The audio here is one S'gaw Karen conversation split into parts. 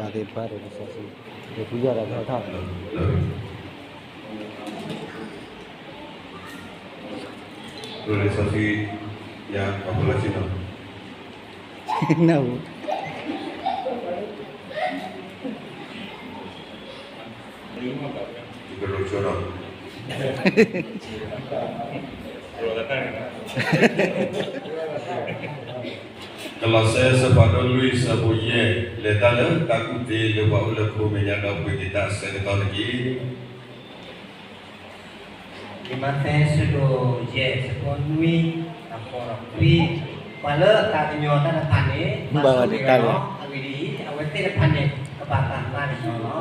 သ့ၣ်တဖၣ်ဒီးလံာ်စီဆှံ, ဒီးဖုယီၢ်ဒီးထီၣ်ထီၣ်, လံာ်စီဆှံ, ယၤပှၤဖိလၢဆ့ၣ်နီၤ, နၢ်ဟူ ယကရၢဆိဒီး, ကလီးစဲ အဆၢဖးဒိၣ်လွံၢ် အဆၢဖိယဲၢ်, လဲၤတၢ်လၢတၢ်ကူၣ်သ့လၢပှၤအိၣ်လၢခိမဲာ်ညါဒီးပှ့ၤက့ၤတၢ်အဆၢကတီၢ်တက့ၢ်. လံာ်မးသဲ အဆၢဒိၣ်ယဲၢ် အဆၢဖိနွံ, အဃိးဒီးခွံ, ပှၤလၢအသးကညီၤတၢ်တဖၣ်န့ၣ် ဘၣ်ဆိၣ်ဂ့ၤဝဲလီၤ. အဂ့ၢ်ဒ်အံၤ, အဝဲသ့ၣ်တဖၣ်န့ၣ် ကဘၣ်တၢ်သးကညီၤလီၤ.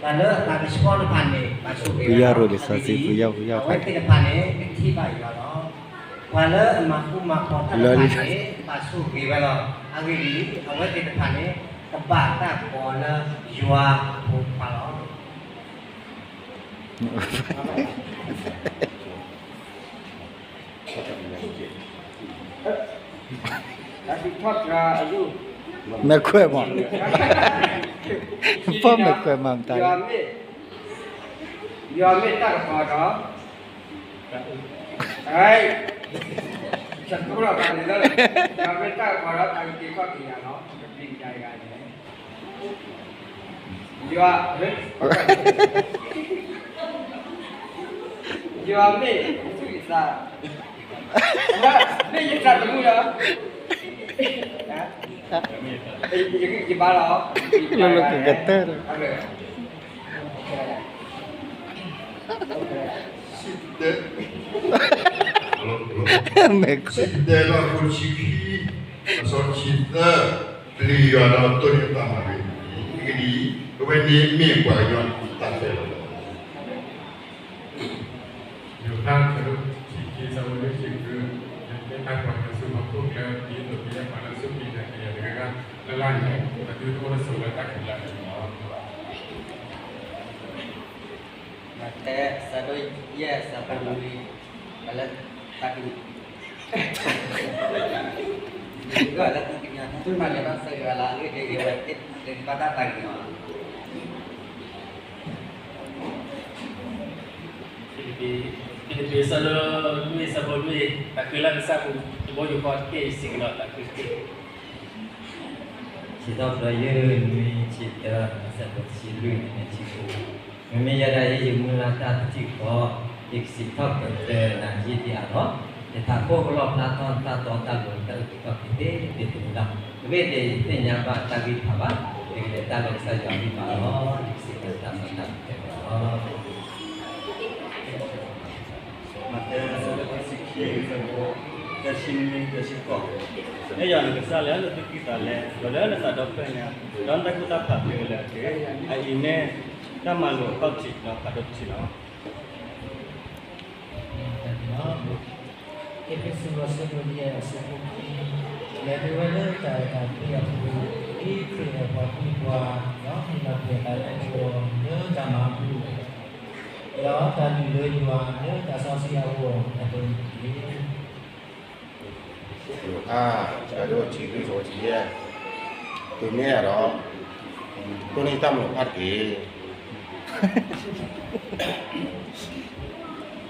ပှၤလၢအသးကဆှီတဖၣ်န့ၣ် ဘၣ်ဆိၣ်ဂ့ၤဝဲလီၤ. အဂ့ၢ်ဒ်အံၤ, အဝဲသ့ၣ်တဖၣ်န့ၣ် ကထံၣ်ဘၣ်ယွၤလီၤ. ပှၤလၢအမၤဃူမၤဖိးတၢ်တဖၣ်န့ၣ် ဘၣ်ဆိၣ်ဂ့ၤဝဲလီၤ. အဂ့ၢ်ဒ်အံၤ, အဝဲသ့ၣ်တဖၣ်န့ၣ် ကဘၣ်တၢ်ကိးလၢယွၤအဖိခွါလီၤ. မဲာ်ခွဲးမး, ဖီၣ်မဲာ်ခွဲးမးမတၤ, ယွၤမ့ၢ်တၢ်ကပီၤဒီး, ယွၤမ့ၢ်တၢ်ကပီၤဒီး တၢ်အုၣ်က့ၤခီၣ်က့ၤယၤလီၤ. ယွၤ, ယွၤမ့ၢ်ယသူၣ်ယသး, မ့ၢ်ယသးသမူလီၤ, ယဘါလီၤ, လၢလၢကကတၢၢ်ဒီး မဲာ်ခွဲး, စံၣ်တဲၤလီၤ အခိၣ်တဆံခံ, အဆၢဖိတဆံသၢ, ပျံၤယွၤဒီးတိၢ်န့ၢ်တၢ်မၤဂ့ၤ, အဂ့ၢ်ဒ်အံၤ, အဝဲန့ၣ်မ့ၢ်ပှၤကညီတၢ်တဲလီၤ. ယိၤဟၣ် အဆၢဒိၣ်တဆံခံ အဆၢဖိလွံၢ်ဆံဃု, ယတဲတၢ်ကွၢ်လၢစိၤမီၤခိၣ်ကျၢ ဒ်သိးကယဲၢ်ပှၤလၢအစူၢ်က့ၤနာ်က့ၤယၤတဂၤဂၤလၢ်လၢ်န့ၣ် အသုတအိၣ်လၢဆိးလၢတၢ်ခံးလၢ်န့ၣ်လီၤ. မးသဲ အဆၢဒိၣ်ယဲၢ် အဆၢဖိနွံ, ပှၤလၢတၢ်ကညီၤ, ပှၤလၢတၢ်ကညီၤန့ၣ် မၤလဲၤဘၣ်ဆၢဂ့ၤဝဲလီၤ, အဂ့ၢ်ဒ်အံၤ အဝဲသ့ၣ်န့ၣ်ဘၣ်တၢ်သးကညီၤလီၤ. ဖံလံးပံး ဖံလံးပံး အဆၢဒိၣ်လွံၢ် အဆၢဖိလွံၢ်, တၢ်ဃ့လၢကစၢ်ပူၤ တဘိယူၢ်ဃီတက့ၢ်, စံးကဒီးတၢ်ဃ့တက့ၢ်. စံးထီၣ်ပတြၢၤ ယဲၢ်နွံဆံတၢ အဆၢဖိတဆံလွံၢ် တဆံဃု, မ့မ့ၢ်ယဲဒၣ်အံၤ ယမုၢ်လၢ်တၢ်တထံၣ်ဃီ, ယကစံးထီၣ်ပတြၢၤနၤယ့ၢ်ဒံးအါထီၣ်, ယထးခိၣ်ကလီၣ်ဖျါထီၣ်နတၢ်တီတၢ်လိၤ တၢ်အုၣ်က့ၤခီၣ်က့ၤသ့သ့တနံၤလီၤ. တမ့ၢ်ဒ်အံၤ ယသ့ၣ်ညါဘၣ်တၢ်ဂံၢ်တဖၣ်ဘၣ်, ယကလဲၤတၢ်လၢကစၢ်ယွၤအဂံၢ်ဘါလီၤ. ယကစံးထီၣ်တၢ်မၤတၢ်ကတၢၢ်လီၤ. မးသဲ အဆၢဒိၣ်တဆံခံ အဆၢဖိ သၢဆံနွံ သၢဆံဃိး, အဲၣ်ယွၤနကစၢ်လၢနသူၣ်ကံၢ်သးလဲ, ဒီးလၢနသးဒီဖျၢၣ်ညါ, ဒီးနတၢ်ကူၣ်တၢ်ဖးသ့ဝဲလၢအဂ့ၤ, အအံၤမ့ၢ်တၢ်မၤလိာ်အခီၣ်ထံးဒီးဖးဒိၣ်တထံးလီၤ. အ့းဖ့းစူး အဆၢဒိၣ်ယဲၢ် အဆၢဖိခံ, လဲၤဒၣ်ဝဲလၢတၢ်အဲၣ်တၢ်ကွံအပူၤ, ဒ်ခရံာ်အဲၣ်ပှၤကွံပှၤ, ဒီးဟ့ၣ်လီၤကွံာ်အသးလၢပဂီၢ် လၢတၢ်မၤအပူၤ, ဒီးတၢ်လုၢ်လၢယွၤလၢတၢ်စီဆှံအဂီၢ် အသိးန့ၣ်တက့ၢ်. ယိၤဟၣ် အဆၢဒိၣ်တဆံလွံၢ် အဆၢဖိတ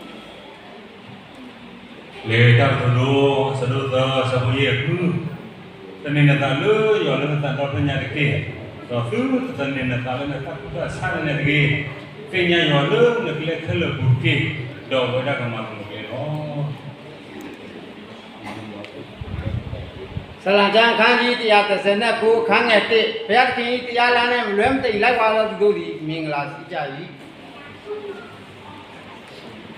ဆံယဲၢ်, သုမ့ၢ်အဲၣ်ဒီး တိၢ်န့ၢ်တၢ်မၤလိာ်တဖၣ်တက့ၢ်. လံာ်တၢ်ကတိၤဒိ အဆၢဒိၣ်သၢ အဆၢဖိယဲၢ်ဃု, သန့ၤနသးလၢယွၤလၢနသးဒီဖျၢၣ်ညါတက့ၢ်, ဒီးသုတသန့ၤနသးလၢနတၢ်ကူၣ်တၢ်ဆးန့ၣ်တဂ့ၤ, သ့ၣ်ညါယွၤလၢနကျဲခဲလၢာ်ပူၤတက့ၢ်, ဒီးအဝဲဒၣ်ကမၤလိၤနကျဲလီၤ. စလၢ်ကျမ်း အခန်းကြီး တစ်ရာတစ်ဆယ်နှစ်ခု အခန်းငယ်တစ်, ဘုရားသခင်၏တရားလမ်းနှင့် လွဲမသွေ လိုက်ပါသောသူတို့သည် မင်္ဂလာရှိကြ၏.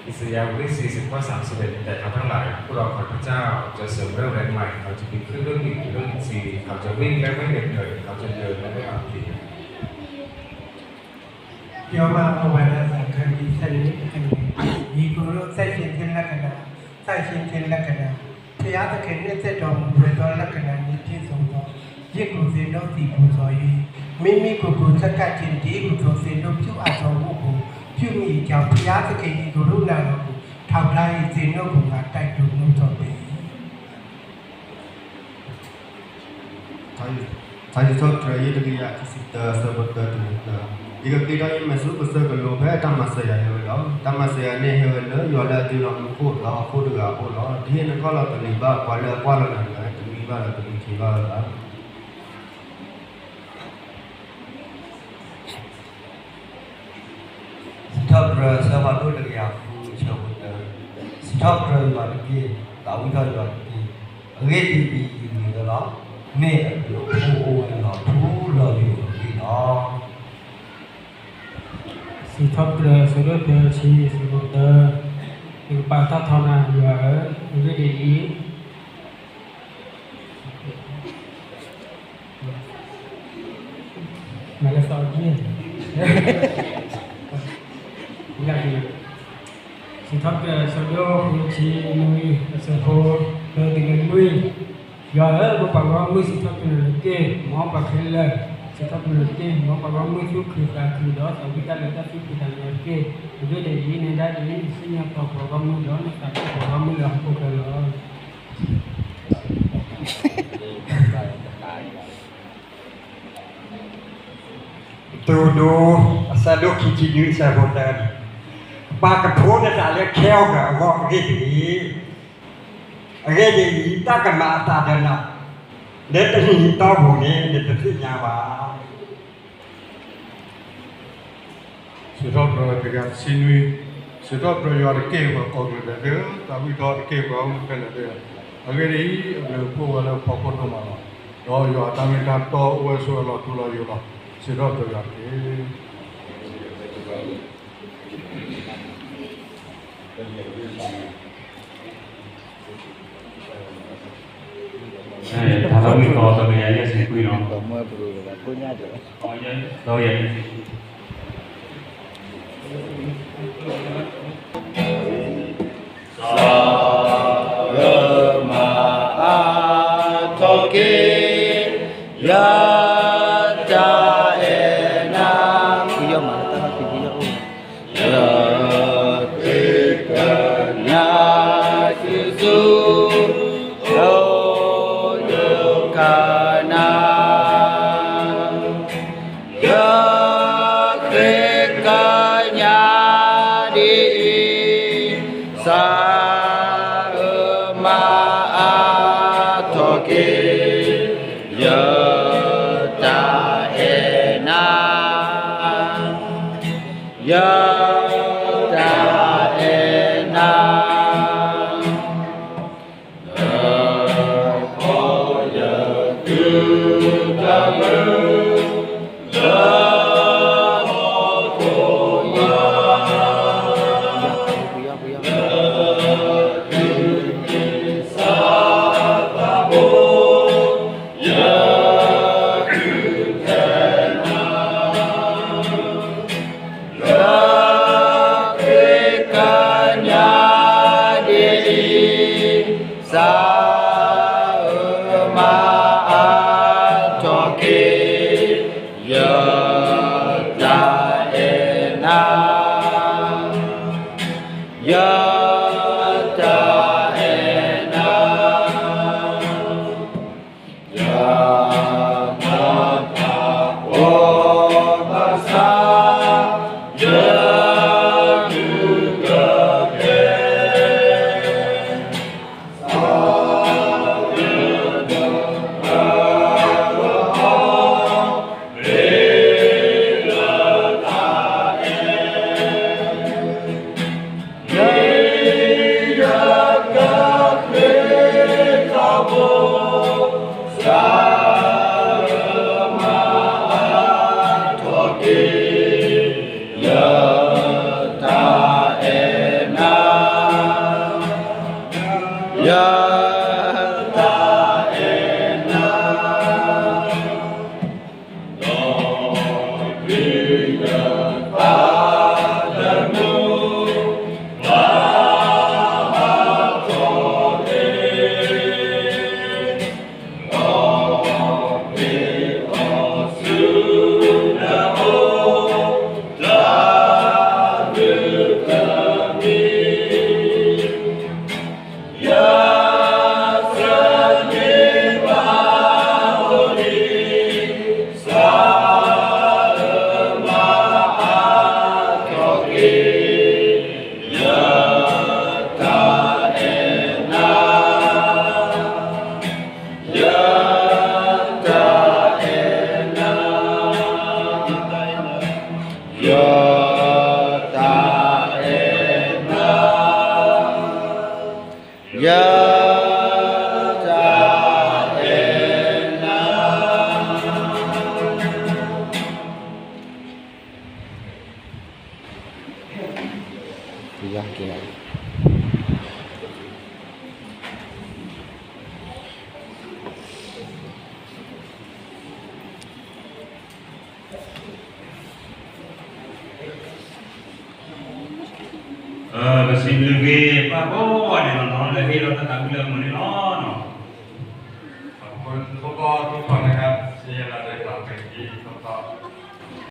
อิสยาห์บทที่สี่สิบข้อสามสิบเอ็ด แต่เขาทั้งหลายผู้รอคอยพระเจ้าจะเสริมเรี่ยวแรงใหม่ เขาจะบินขึ้นด้วยปีกเหมือนนกอินทรี เขาจะวิ่งและไม่เหน็ดเหนื่อย เขาจะเดินและไม่อ่อนเพลีย ပြောင်းမအဝါဒစာ ခန်းကြီး ဆယ့်နှစ် အခန်းငယ် ညီအစ်ကိုတို့ သန့်ရှင်းခြင်းလက္ခဏာ သန့်ရှင်းခြင်းလက္ခဏာ ဘုရားသခင် နှစ်သက်တော်မူဝဲသော လက္ခဏာနှင့် ပြည့်စုံသော ယဇ်ကို သင်တို့သည် ပူဇော်၍ မိမိကိုယ်ကို ဆက်ကပ်ခြင်း တည်းဟူသော သင်တို့ ပြုအပ်သော အမှုကို ပြုမည်အကြောင်း ဘုရားသခင်၏ ကရုဏာတော်ကို ထောက်ထား၍ သင်တို့ကို ငါတိုက်တွန်း နှိုးဆော်ပေ၏။ စံးထီၣ်ပတြၢၤ တကယၤခံဆံတၢ အဆၢဖိတၢ တုၤလၢသၢ. ယကက့ၤထီၣ်ယမဲာ်ဆူကစၢၢ်ကလိ ဖဲတၢ်မၤစၢၤယၤဟဲဝဲလီၤ. တၢ်မၤစၢၤယၤန့ၣ် ဟဲဝဲလၢယွၤလၢအဒုးလီၤမူခိၣ်ဒီးဟီၣ်ခိၣ်တဂၤအအိၣ်လီၤ. တဟ့ၣ်နခီၣ်လီၤတလံၤဘၣ်, ပှၤလၢအကွၢ်လီၤနၤန့ၣ် တမံဘၣ်ဒီးတမံခ့ဘၣ်ဝဲဘၣ်. စံးထီၣ်ပတြၢၤ အဆၢဖးဒိၣ်တကယၤဃု အဆၢဖိတၢ, စံးထီၣ်ပတြၢၤယွၤတက့ၢ်, သးဝံၣ်ထီၣ်ယွၤတက့ၢ်. အဂ့ၢ်ဒ်အံၤ, ယမံၤလၢလီၤ, မ့ၢ်အဘျုးအဖှိၣ်အိၣ်ဝဲလီၤထူလီၤယိာ်အဂ့ၢ်လီၤ. စံးထီၣ်ပတြၢၤ အဆၢဒိၣ်သၢဆံ အဆၢဖိတၢ, ယကပာ်တၢ်ထီနၤ ယွၤဧၢ, အဂ့ၢ်ဒ်အံၤ, မၤလၢစီၤအက့ၢ်, စံးထီၣ်ပတြၢၤ အဆၢဒိၣ်ဃုဆံနွံ အဆၢဖိတၢ တုၤလၢလွံၢ်. ယွၤဧၢ, ပပှၤဂီၢ်မုၢ်စံးထီၣ်ပတြၢၤနၤတက့ၢ်, မ်ပှၤခဲလၢာ်စံးထီၣ်ပတြၢၤနၤတက့ၢ်, မ်ပှၤဂီၢ်မုၢ်သူၣ်ခုသးခုဒီး သးဝံၣ်တၢ်လၢတၢ်သူၣ်ခုသးခုတက့ၢ်. အဂ့ၢ်ဒ်အံၤ, နဲဒၣ်အံၤ, နစံၣ်ညီၣ်ပှၤဂီၢ်မုၢ်လၢဟီၣ်ခိၣ်ချၢလီၤ. ကတိၤဒိ အဆၢဒိၣ်ခံဆံနွံ အဆၢဖိတၢ, ပာ်ကဖိနသးလၢခဲအံၤအဂီၢ်အဂ့ၢ်တဂ့ၤ. အဂ့ၢ်ဒ်အံၤ, တၢ်ကမၤအသးဒီးနၤ လၢတနံၤအတီၢ်ပူၤန့ၣ် နတသ့ၣ်ညါဘၣ်. စံးထီၣ်ပတြၢၤတကယၤတဆံနွံ, စံးထီၣ်ပတြၢၤယွၤတက့ၢ် ပှၤကိးကလုာ်ဒဲးသ့ၣ်ဧၢ, သးဝံၣ်ထီၣ်တက့ၢ် ပှၤဂီၢ်မုၢ်ခဲလၢာ်သ့ၣ်ဧၢ. အဂ့ၢ်ဒ်အံၤ, အဘျုးအဖှိၣ်ဝဲလၢဖီခိၣ်ဒိၣ်မးလီၤ. ဒီးယွၤအတၢ်မ့ၢ်တၢ်တီအိၣ်ဝဲဆိးဝဲလီၤထူလီၤယိာ်လီၤ. စံးထီၣ်ပတြၢၤယွၤတက့ၢ်. ထါသးဝံၣ်သီတကယၤယဲၢ်ဆံခွံနီၤ, ဒီးမ့ၢ်ပရူဝဲဒၣ်ကိၣ်ညါဒီး စီၤ မၤအါထီၣ်က့ၤ ယတၢ်အဲၣ်နၤ ယဃ့ကညးက့ၤဆူ ယိယိကနၤ ယဃ့ကညးဒ်အံၤ, စ ယတၢ်အဲၣ်နၤ, ယတၢ်အဲၣ်နၤ. ပစံးဘျုးက့ၤ ပၢ်ကိးဂၤဒဲးလီၤနီၤ လၢဟ့ၣ်လီၤတၢ်သးဝံၣ်လၢအမုာ်န့ၣ်လီၤနီၤ. အဃိ သီခီသီခီန့ၣ် စံးယဲလီၤဒီးပာ်ပက့ၤသီခီ